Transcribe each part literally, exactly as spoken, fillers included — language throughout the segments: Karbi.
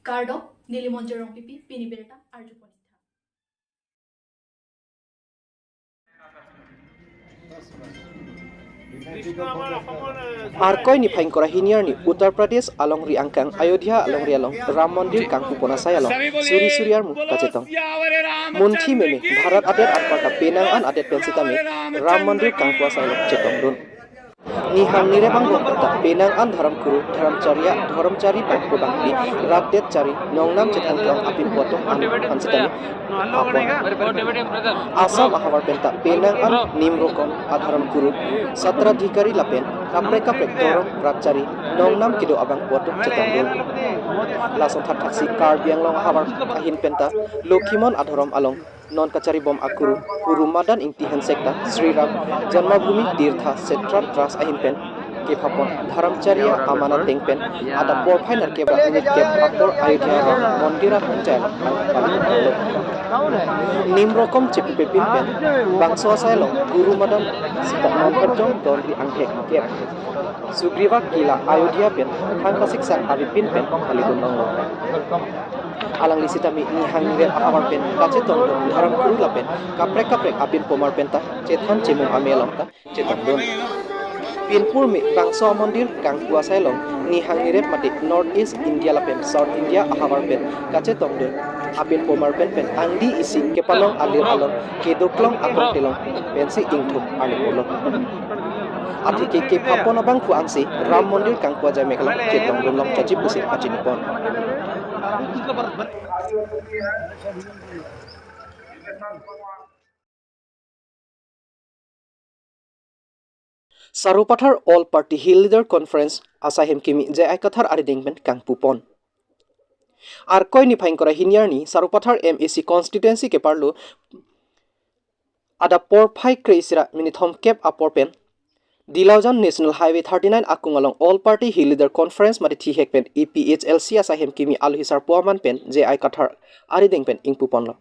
Kardom, neli Monjir Rongpipi, pini birta arju pon. Arkoi niphai ingkoi ra hini arni Uttar Pradesh alongri angkang Ayodhya alongri along Ram Mandir kangpu pon asai along suri suri armu kachetong. Munthi meme Bharat adet anparta penang an adet pen sitame Ram Mandir kangpu asai along chetongdun. Nihang nirep angbong ta penang an dharam kuru, dharamchariya, dharamchari bangpo bangpi, rat det chari, nongnam chethan klong apin pu atum an aphan sitame apon. Assam ahavar pen ta penang an nimrokom adharam kuru, satradhikari lapen kaprek kaprek dhorom rat chari nongnam kedo abangpo atum chetongdun. Lason thakthaksi Karbi Anglong ahavar ahin pen ta Lokhimon adhorom along non kacharibom akuru, Guru Madan Ingti Hensek ta Shri Ram Janmabhoomi Tirtha Kshetra Trust ahin pen kephapon dharamchariya aman ateng pen adap porphai nerkep ra minit kep apor Ayodhya Ram Mandir ahong chai nangpalutlo. Nimrokom chepupepin pen bangso asai along Guru Madan sita non kachong donri anghek kep Sugriva Kila Ayodhya pen thang kasiksang avepin pen palidun longlo. Alangli sitame nihang nirep ahavar pen kachetongdun dharam kuru lapen kaprek kaprek apin pomar pen ta chethan chemum ame along ta chetongdun. Pinpur me bangso amandir kangpu asai along nihang nirep mate North East India lapen South India ahavar pen kachetongdun apin pomar pen pen angdi isi kepanong alir along kedoklong akong telong pensi ingthum arni pulo. Atheke kephapon abangphu ansi Ram Mandir kangpu ajai mek along chetongdun longchotji pusi pachinipon. Sarupathar All Party Hill Leader Conference asai hem kimi J I Kathar arideng pen kangpupon. Arkoi niphai ingkoi ra hini arni Sarupathar M A C constituency keparlo adap porphai kre-isi ra minit thomkep apor pen Dilaujan National Highway thirty-nine akung along All Party Hill Leader Conference mate thihek pen A P H L C asai hem kimi alohi sarpo aman pen J I Kathar arideng pen ingpuponlo.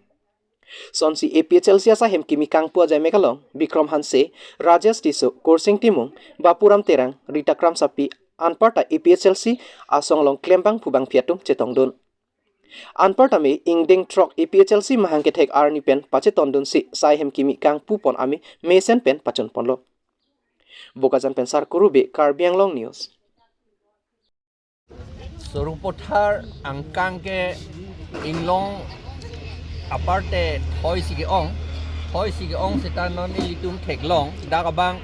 Sonsi A P H L C asai hem kimi kangpu ajai mek along Bikram Hanse, Rajesh Tisso, Kursing Timung, Bapuram Terang, Rita Kramsapi anparta A P H L C asong along klembangphu bangphi atum chetongdun. Anparta me ingdeng throk A P H L C mahang kethek arni pen pachetongdunsi sai hem kimi kangpupon ame mesen pen pachunponlo. Bokajan pen Sarkuru Bey, Karbi Anglong News. Sarupathar angkang ke inglong aparte thoisi ke-ong, thoisi ke-ong seta non ilitum theklong, dak abang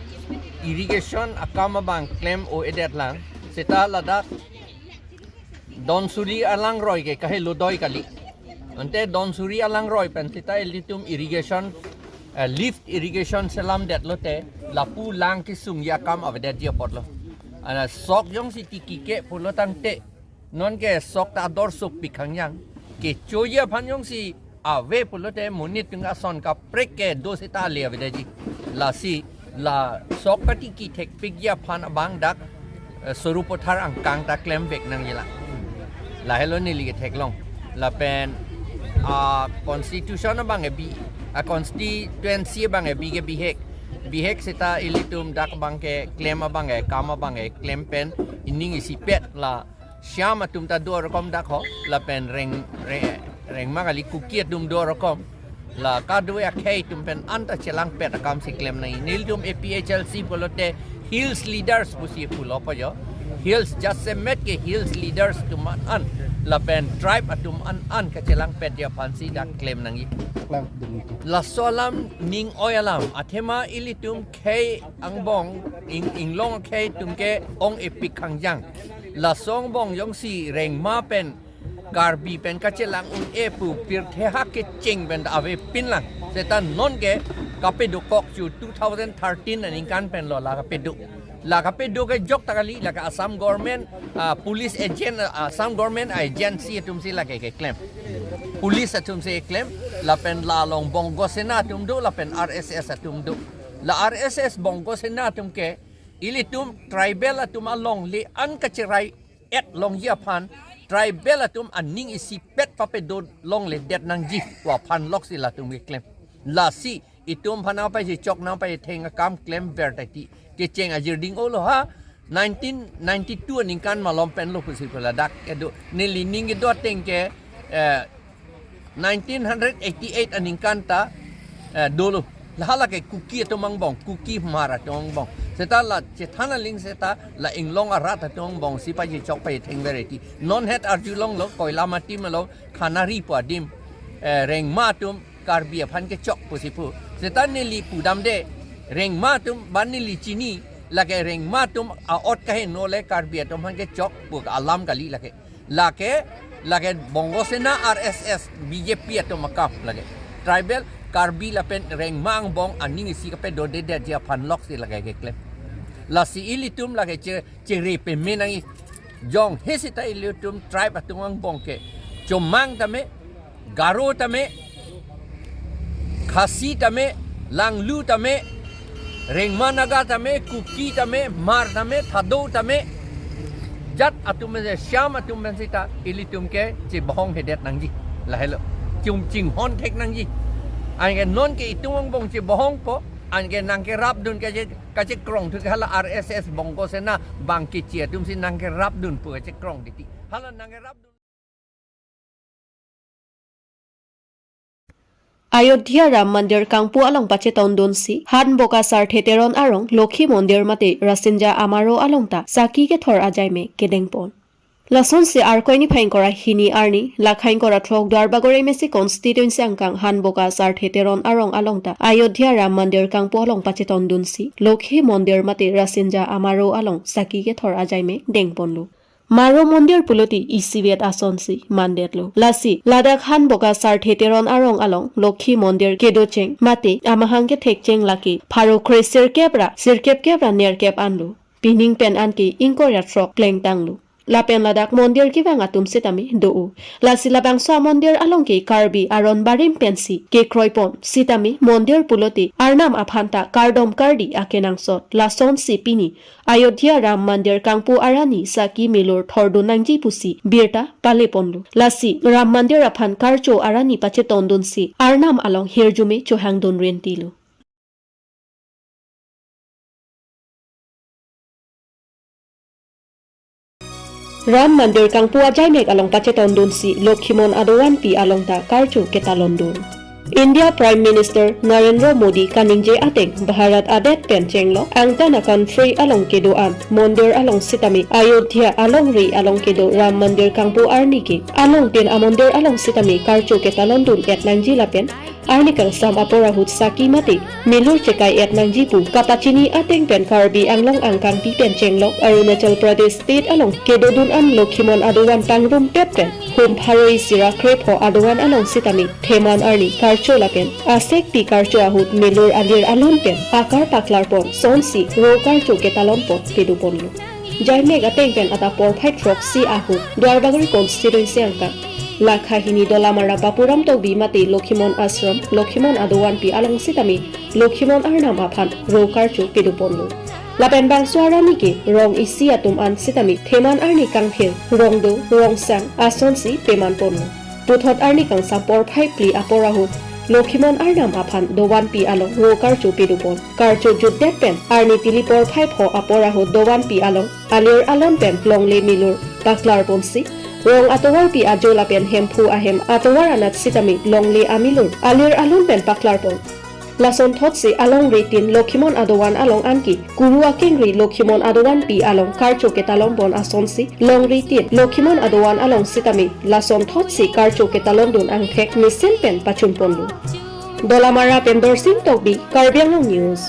irrigation akam abang klem-o-edet lang, seta ladak Donsuri alangroi ke kahelo doi kali. Ante Donsuri alangroi pen seta ilitum irrigation, eh, lift irrigation selamdetlote lapu lang kesungji akam avedetji apotlo. Ana sok jongsi tiki ke pulo tangte, non ke sok ta ador sopik hangjang. Kechoji aphan jongsi ave pulote monit atum ason kaprek kedo seta ale avedetji. Lasi la sok katiki thekpikji aphan abang dak, eh, Sarupathar angkang ta klemvek nangjilang. Lahelo neli ketheklong. Lapen a constitution abang ebi, a constituency abang ebi ke bihek. Bihek seta ilitum dak abang ke klem abang ke kam abang ke klem pen ining isipet la Shyam atum ta do rokom dak ho, lapen Reng, Re-, Rengma kali Kuki atum do rokom. La kado akhei atum pen anta chelangpet akam si klem nangji. Nelitum A P H L C pulote Hills Leaders pusi pulo po jo. Hills jasemet ke Hills Leaders atum an, lapen tribe atum an kachelangpetji aphansi dak klem nangji. Laso alam ning oi alam. Athema ilitum khei angbong, ing, inglong khei atum ke ong-epik hangjang. Laso angbong jongsi Rengma pen Karbi pen kachelang un-e pu pirthe ha kecheng pen avepinlang. Seta non ke kapedo kok chu two thousand thirteen aningkan pen lo la kapedo. La kapedo ke jokta kali, la ke Assam government, ah, police agent, ah, Assam government agency atum si la ke keklem. Police atum si klem, lapen la along Bongo Sena atum do, lapen R S S atum do. La R S S Bongo Sena atum ke ilitum tribal atum alongle an kacherai-et longji aphan, tribal atum aning isipet papedo longledet nangji pu aphan loksi latum keklem. Lasi itum aphan nangpachechok nangpachetheng akam klemver tati. Kecheng ajirding olo ha, Nineteen ninety-two aningkan malom pen lo pusi pu ladak kedo, neli ning kedo ateng ke, eh, nineteen eighty-eight aningkan ta, eh, dolo. Hala ke Kuki atum angbong, Kuki Hmar atum angbong. Seta la chethan aling seta la inglong arat atum angbong si pachechok pachetheng vereti. Non het arjulonglo, Koilamati malom, Khanari pu adim, eh, Rengma atum Karbi aphan kechok pusi pu. Seta neli pudamde, Rengma atum, ba neli chini, lake Rengma atum a-ot kaheno le Karbi atum aphan kechok pu alam kali lake. Lake, lake Bongo Sena, R S S, B J P atum akam lake. Tribal Karbi lapen Rengma angbong aning isi kapedodedeji aphan lok si lake keklem. Lasi ilitum lake che, chere peme nangji. Jongsi seta ilitum tribe atum angbong ke, Chomang tame, Garo tame, Khasi tame, Langlu tame, Rengma Naga tame, Kuki tame, Hmar tame, Thadou tame, jat atum pen, Shyam atum pen seta ilitum ke chebohong hedet nangji. Lahelo. Chum chinghon thek nangji. Anke non ke itum angbong chebohongpo, anke nangkerapdun kache, kachekrong thu ke hala R S S Bongo Sena bang kechi atum si nangkerapdun pu kachekrong titi. Hala nangkerapdun. Ayodhya Ram Mandir kangpu along pachetondunsi, Hanboka Sarthe Teron arong Lokhi Mondir mate Rasinja Amaro along ta saki kethor ajaimek kedengpon. Lasonsi Arkoi niphai ingkoi ra hini arni, lakha ingkoi ra throk Duarbagori M A C constituency angkang Hanboka Sarthe Teron arong along ta Ayodhya Ram Mandir kangpu along pachetondunsi, Lokhi Mondir mate Rasinja Amaro along saki kethor ajaimek dengponlo. Maro mondir pulote isivet asonsi mandetlo. Lasi, ladak Hanboka Sarthe Teron arong along Lokhi Mondir kedocheng mate amahang kethekcheng lake pharo kre sirkep ra, sirkep kep ra nerkep anlo. Pining pen anke ingkoi ra throk plengtanglo. Lapen ladak mondir kevang atum sitame do-o. Lasi labangso amondir along ke Karbi aron barim pensi kekroipon sitame mondir pulote Arnam aphan ta kardom kardi akenangsot. Lasonsi pini Ayodhya Ram Mandir kangpu arani saki milur thordun nangji pusi birta paleponlo. Lasi Ram Mandir aphan karcho arani pachetondunsi Arnam along hirjume chohangdun rintilo. Ram Mandir kangpu ajaimek along pachetondunsi Lokhimon adovanpi along ta karcho ketalondun. India Prime Minister Narendra Modi kaningje ateng Bharat adet pen chenglok angtan a-country along kedo-an mondir along sitame Ayodhya alongri along kedo Ram Mandir kangpu arni ke along tin amondir along sitame karcho ketalondun-et nangji lapen arni kangsam apor ahut saki mate milur chekai-et nangji pu kapachini ateng pen Karbi Anglong angkangpi pen chenglok Arunachal Pradesh State along kedodun-an Lokhimon adovan pangrumpet pen hum pharo isi ra krepho adovan along sitame theman arni karcho lapen asekpi karcho ahut milur alir alun pen akar paklarpon sonsi ro karcho ketalonpon pedoponlo. Jaimek ateng pen adap porphai throksi ahut Duarbagori constituency angkang lakha hini Dolamara Bapuram Tokbi mate Lokhimon Ashram, Lokhimon adovanpi along sitame Lokhimon Arnam aphan ro karcho pedoponlo. Lapen bangso arani ke rong isi atum an sitame theman arni kangthir, rongdo, rongsang asonsi pemanponlo. Puthot arni kangsam porphai phli apor ahut Lokhimon Arnam aphan dovanpi along ro karcho pedopon. Karcho jutdet pen arni tili porphai pho apor ahut dovanpi along alir alon pen longle milur paklarponsi, rong atovarpi ajo lapen Hemphu ahem atovar anat sitame longle amilur alir alon pen paklarpon. Lasonthotsi alongri tin Lokhimon adovan along anke kuru akengri Lokhimon adovanpi along karcho ketalonpon asonsi longri tin Lokhimon adovan along sitame lasonthotsi karcho ketalondun angthek mesen pen pachunponlo. Dolamara pen Dorsing Tokbi, Karbi Anglong News.